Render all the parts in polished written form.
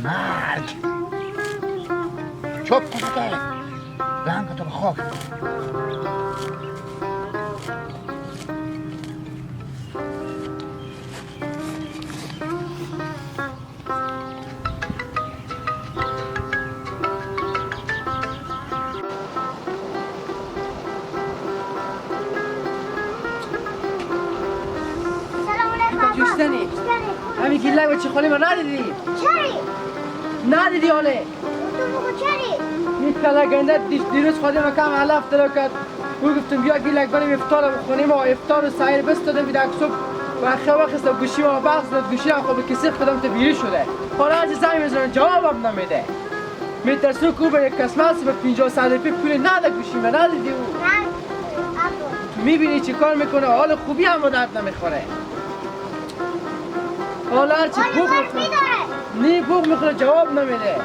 مرگ چپ کن رنگ تو بخواب. جوشتنی همین گیلک بچه خالی من ندیدی؟ چری؟ ندیدی حاله؟ تو بگو چری؟ این کلگنده دیروز خواهده ما کم علف دلو کرد. او گفتم بیا گیلک بریم افطار بخونیم و افطار و سعیر بست دادم بیدک صبح و اخه وقت گوشی ما بغض داد گوشی هم خوب کسی خودم تو بیری شده. حالا از زنگ میزنم جوابم نمیده. میترسو که او به یک قسمت به 50 سال پیش پول نده گوشی من ندیدی او؟ تو میبینی چی کار میکنه حال خوبی هم به درد نمیخوره. حالا هرچی بوق میخوره نی بوق میخوره جواب نمیده.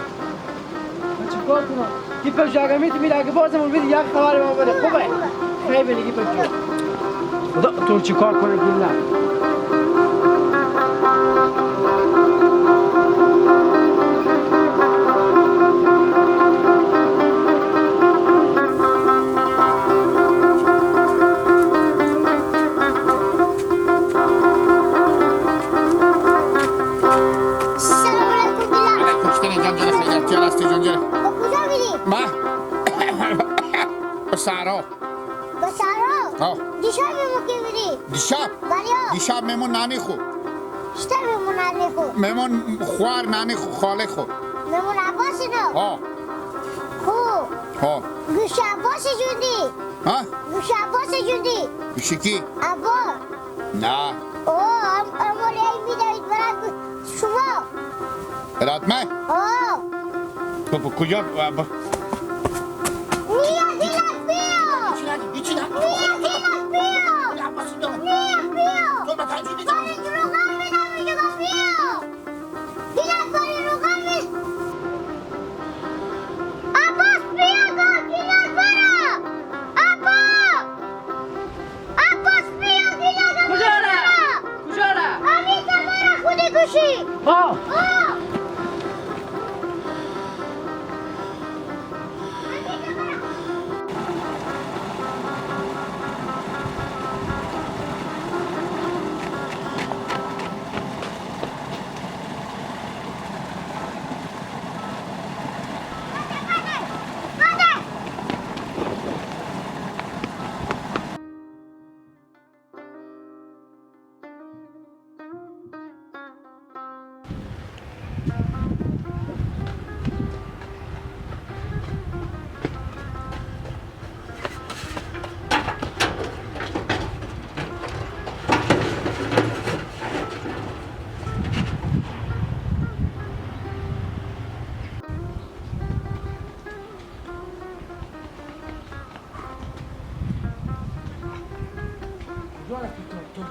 من چیکار کنم؟ گیپا جو اگه میتونی اگه بازم اون بیدی یک خبر ما بده خوبه خیلی بلی گیپا جو خدا تو چیکار کنه گیلا. سارا با سارا؟ دیشب میمون که میری؟ دیشب؟ بله. دیشب میمون نانی خو شتر میمون نانی خو میمون خوار نانی خو خاله خو میمون عباس نو ها خو ها گوش عباس جوندی ها؟ گوش عباس جوندی گوش کی؟ عباس نه اوه امول ای میدهید برای شما برات من؟ آه تو کجا؟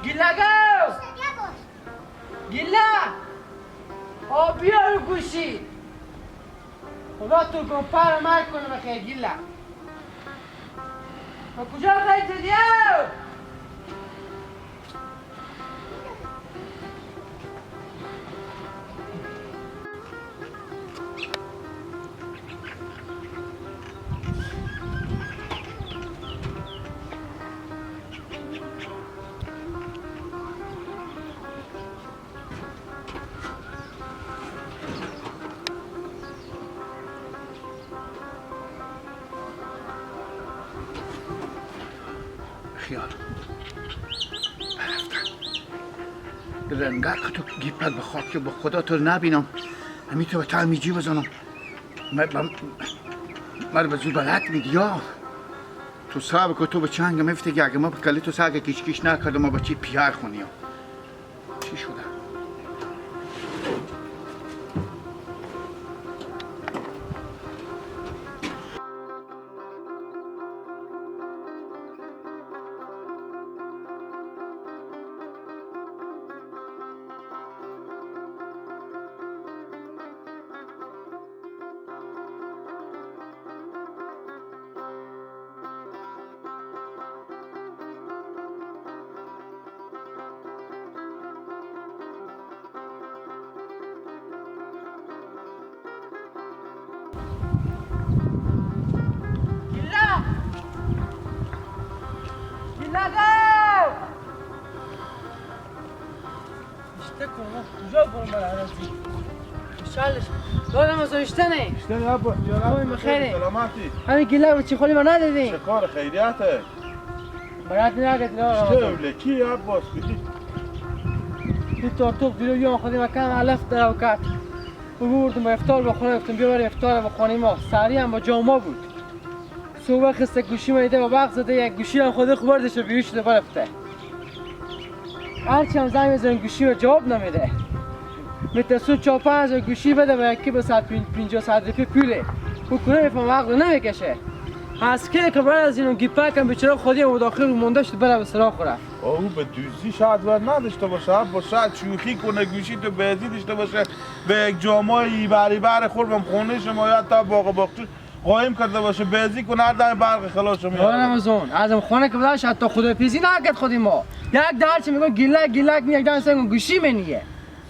گیلا گیلا آ بیا رو گوشی خدا تو کن پر مرگ کنه بخیر گیلا با کجا خواهی شدی؟ خیال رفتن رنگک تو گیپت به خاک که با خدا تو رو نبینم همین تو به تعمیجی بزنم مرا به زور بلد میگی یا تو صاحب که تو به چنگ مفتی که اگه ما به کلی تو سگ کیش کیش نکردم ما با چی پیار خونیم چی شده؟ اشتنه اشتنه عباس جان خیلی سلامتی. همین گله و چی خولی ما ندادی؟ چه کار خیریته؟ برات نگه اشته کی عباس بیدی؟ این تارتوق دیرو یان خودی مکان علف در اوکات بردم با افطار بخونه گفتم بیا برای افطار بخونه ما سری هم با جاما بود. صبح خسته گوشی میده و بغض زده یک گوشی هم خود خوردش و بیوش شده برفته. هرچی هم زنگ میزنم گوشی رو جواب نمیده. میترسون 4-5 گوشی بده و یکی به 150 روپیه پوله. او کنه میفهم عقل نمیکشه. از که برای از اینو گیپک هم بیچاره خودی و داخل مونده شد بره به سراغ خوره. او به دوزی شاید ور نداشته باشه، با شاید شوخی کنه گوشی تو بهزی داشته باشه به یک جامایی بری بر خورم خونه شما یا تا باغ باغچه قایم کرده باشه بهزی کنه هر دم برق خلاص میاد. رمضان ازم خونه که بداش حتی خدافیزی نکرد خودی ما. یک درچ میگه گیلک گیلک می یک دم سنگ گوشی منیه.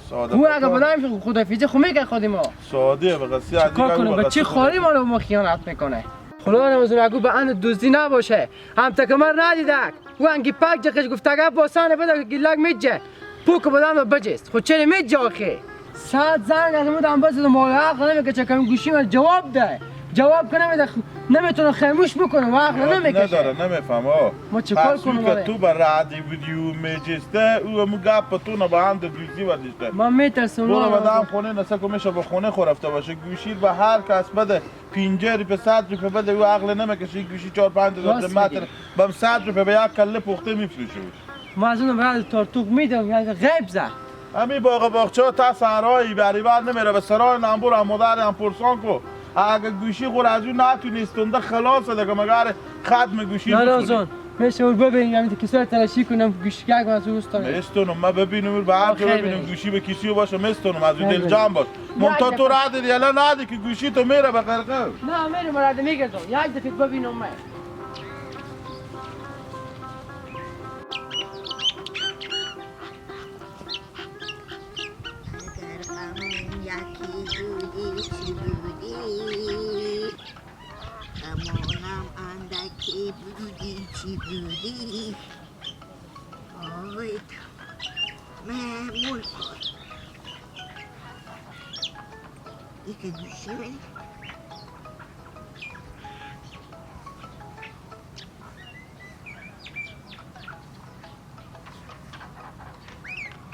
ساده او اگه بدم خدافیزی خو میگه خودی ما. ساده به قصه از کار کنه به چی خالی ما رو ما خیانت میکنه. خدا رمضان اگه به اند دزدی نباشه هم تکمر ندیدک او انگی پک جخش گفت اگه باسانه بده گیلک میجه پوک بدم بجست خود چرا میجه آخه صد زنگ از مودم بزد مال عقل نمیکشه که گوشی من جواب ده جواب کنه میده نمیتونه خاموش بکنه و عقل نمیکشه نداره نمیفهمه. ما چیکار کنم که تو بر رادی ویدیو میجسته او مو گپ تو نه با هم دوزی ودیشته. ما میترسم برو بدم خونه نسکو میشه به خونه خورفته باشه گوشی به هر کس بده 50 روپیه 100 روپیه بده او عقل نمیکشه گوشی 4-5 هزار متر بم 100 روپیه به یک کله پخته میفروشه. ما از اون بعد تارتوق میدم یعنی غیب زد همین باغ باغچه تا سرایی بری بعد نمیره به سرای نمبور هم مادر هم پرسان کو اگه گوشی خور از اون نتونستونده خلاص ده که مگر ختم گوشی نارازون میشه اون ببینیم همین کسی رو تلاشی کنم گوشی که از اون استان مستونم ما ببینم به هر جا ببینم گوشی به کسی باشه مستونم از اون دل جان باش منتها تو رد یلا ندی که گوشی تو میره به قرقه. نه میره مراد میگردم یک دفعه ببینم من. بودی چی بودی آی معمول کن یکی گوشی منی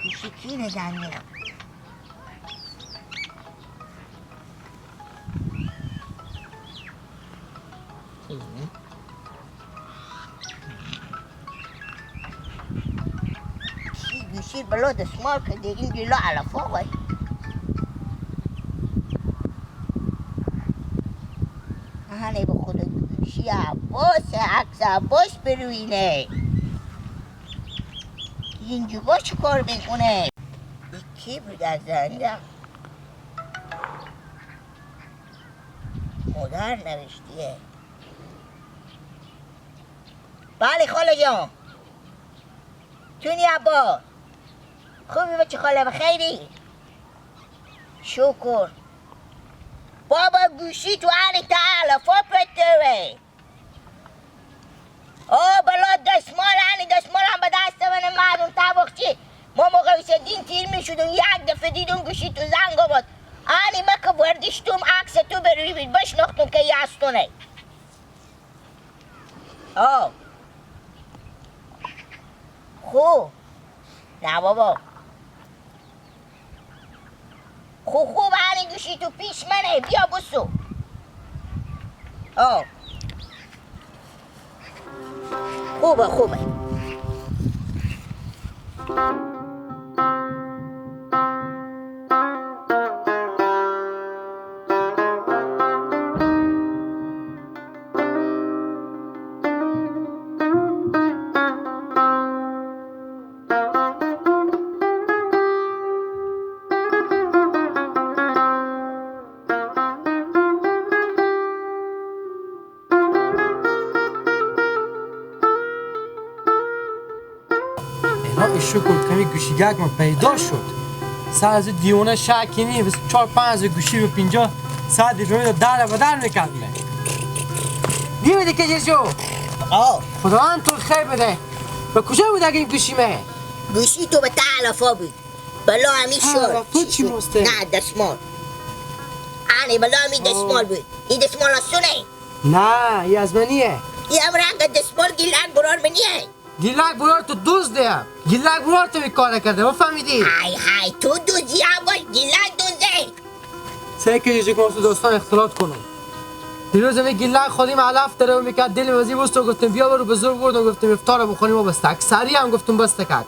گوشی کی نزنیم گوشی بلا دستمال که این گیلا علفا قای آهنه به خدا گوشی عباس عکس عباس بروینه اینجوگا چه کار میکنه؟ کی بود از زنده؟ مادر نوشتیه. بله خاله جان تونی عباس خوبی بچه خاله بخیری؟ شکر بابا گوشی تو علی تعالی فا پتوه او بلا دستمال عنی دستمال هم به دست من مردم طبقچی ما موقع دین تیر می شدم یک دفعه دیدم گوشی تو زنگ آمد عنی ما که وردشتم عکس تو بروی بید بشناختم که یستونه آه خوب نه بابا خوب خوب هنی گوشی تو پیش منه بیا بسو آه خوبه خوبه. شکر کمی گوشیگک ما پیدا شد. سر از دیوانه شکی نی بس 4-5 گوشی رو 50 ساعت دیگه در و در میکردم. دیدی که چه شو؟ خداوند تو خیر بده. به کجا بود اگه این گوشی مه؟ گوشی تو به تعلفا بود. بلا همی شد. تو چی مسته؟ نه دستمال. آنی بلا همی دستمال بود. این دستمال از تو نه؟ نه این از منیه. این هم رنگ دستمال گیلک برار منیه. گیلک برار تو دوز دیم. گیلک برار تو کار کرده بفهمیدی؟ های های تو دوزی باش گیلک دوزه. سعی که یه تو دوستان اختلاط کنم. دیروز می گیلک خودیم علف داره و میکرد دل وزی بستو گفتم بیا برو به زور بردم گفتم افطار بخوریم و بس اکثری هم گفتم بس کرد.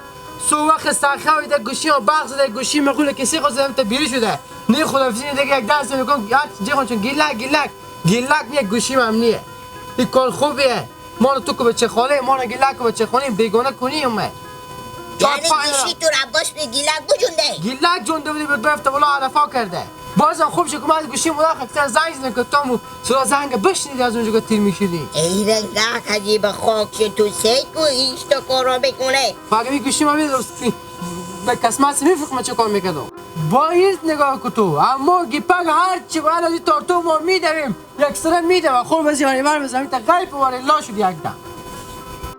سو وقت سرخه ده گوشی ها بغض ده گوشی مقول کسی خود زدم تا بیری شده. نه خدافظی دیگه یک دست میکنم یاد چون گیلک گیلک گیلک میگه گوشی ممنیه. این کار خوبیه. ما تو که بچه خاله ما گیلک بچه خانه بیگانه کنی اومد. یعنی گوشی تو عباس به گیلک بجونده. گیلک جونده بودی به بفته بالا علفا کرده. بازم خوب شد که من از گوشی مداخل اکثر زنگ زدم که تو صدا زنگ بشنیدی از اونجا که تیر میشیدی. ای رنگک عجیب خاک تو سیکو ایشتا کارا بکنه. فقط می گوشی ما میدرستی به قسمت میفهمم چه کار میکردم. باید نگاه کن تو اما گیپک هر چی باید از این تارتو ما میدویم یک سره میدویم خور بزی ولی بر بزنیم تا غیب ولی لا شد یک دم.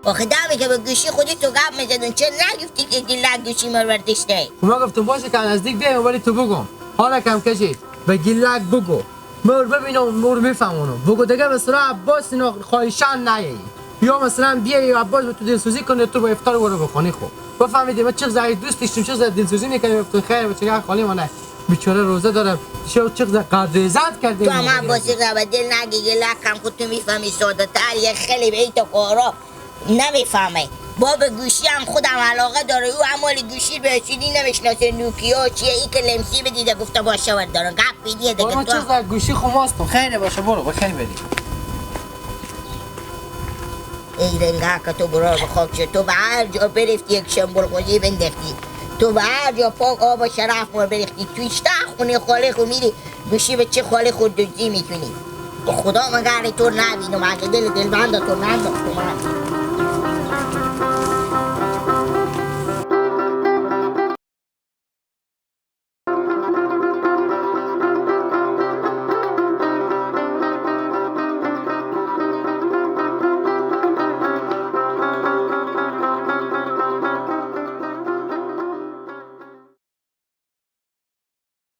آخه دمی که به گوشی خودی تو گپ میزدون چه نگفتی که گیلک گوشی ما برداشته؟ ما گفتم باشه که نزدیک بیایم ولی تو بگم حالا کم کشید به گیلک بگو مور ببینم مور میفهمونم بگو دیگه مثلا عباس اینا خواهشان نیایی یا مثلا بیای عباس به تو دلسوزی کنه تو با افطار برو بخونی. خوب بفهمیدی ما چه زای دوست داشتیم چه زای دلسوزی میکنیم گفتم خیر بچه خالی مانه بیچاره روزه دارم چه چه قدر عزت کرده. تو هم عباس را دل نگی گیلک هم خود تو میفهمی ساده تر یه خیلی به این تا کارا نمیفهمه. باب گوشی هم خودم علاقه داره او همال گوشی به چیزی نمیشناسه نوکیا چیه ای که لمسی بدیده گفته باشه ور دارم گپ بیدیه دیگه. تو چه گوشی خماستم خیلی باشه برو بخیر بدی. ای رنگه که تو برار بخاک شد تو به هر جا برفتی یک شنبول خوزی بندختی تو به هر جا پاک آب و شرف مور برفتی توی شتا خونه خاله خو میری گوشی به چه خاله خود دوزی میتونی. خدا مگر تو نبینم اگه دل دلبند تو ننداختم.